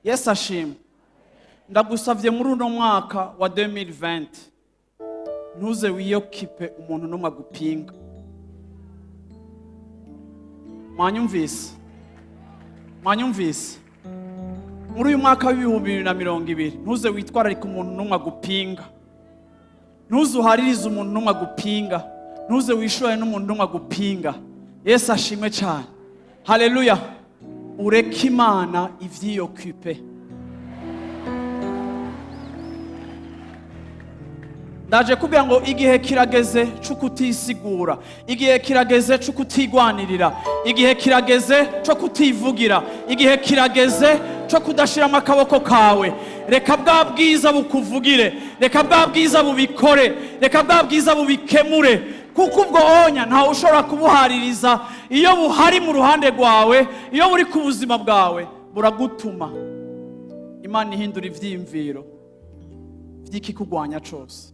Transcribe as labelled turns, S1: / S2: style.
S1: Yesu ashimwe. Ndagusavye muri uno mwaka wa 2020, ntuze wiyokipe umuntu n'umwe agupinga. Mwanyumvise? Mwanyumvise? Muri uyu mwaka wa 2020, ntuze witwararike umuntu n'umwe agupinga, ntuze uharirize umuntu n'umwe agupinga, ntuze wishore n'umuntu n'umwe agupinga. Yesu ashimwe cyane, haleluya. Ureke Imana ivyiyokipe. Ndaje kubwira ngo igihe kirageze cyo kutisigura, igihe kirageze cyo kutigwanirira, igihe kirageze cyo kutivugira, igihe kirageze cyo kudashiramo akaboko kawe. Reka bwa bwiza bukuvugire, reka bwa bwiza bubikore, reka bwa bwiza bubikemure, kuko ubwo onya ntawe ushobora kubuhaririza. Iyo buhari mu ruhande rwawe, iyo buri ku buzima bwawe, buragutuma Imana ihindura ivyiyumviro vy'ikikugwanya cose.